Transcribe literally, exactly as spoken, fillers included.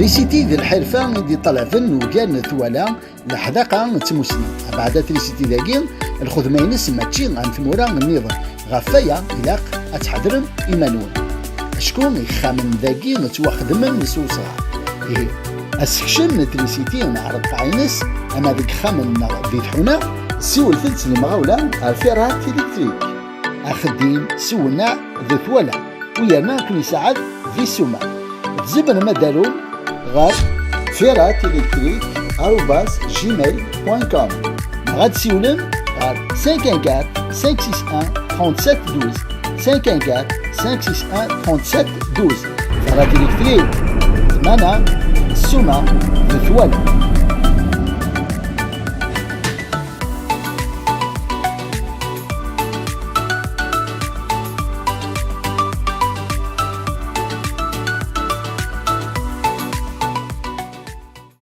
Trisiti d lḥirfa i d-iṭṭalaben ugar n twala, leḥdaqa d tmusni. Abeɛda trisiti dagi, lxedma-ines mačči am tmura nniḍen. Ɣef waya, ilaq ad tḥadrem iman-nwen. Acku ixxamen dagi ttwaxedmen s usɣar. Ihi, asekcem n trisiti neɣ areqqeɛ-ines, ama deg ixxamen neɣ di tḥuna, siwlet-d s lemɣawla ar Ferrat Electric. Axeddim s uwenneɛ d twala, u yerna ad ken-isaɛed di ssuma. Tzemrem ad d-tarum ɣer ferrat electric arobase gmail point com neɣ ad d-siwlem ɣer cinq un quatre, cinq six un, trente-sept douze, cinq un quatre, cinq six un, trente-sept douze. Ferrat Electric, lemana, ssuma d twala.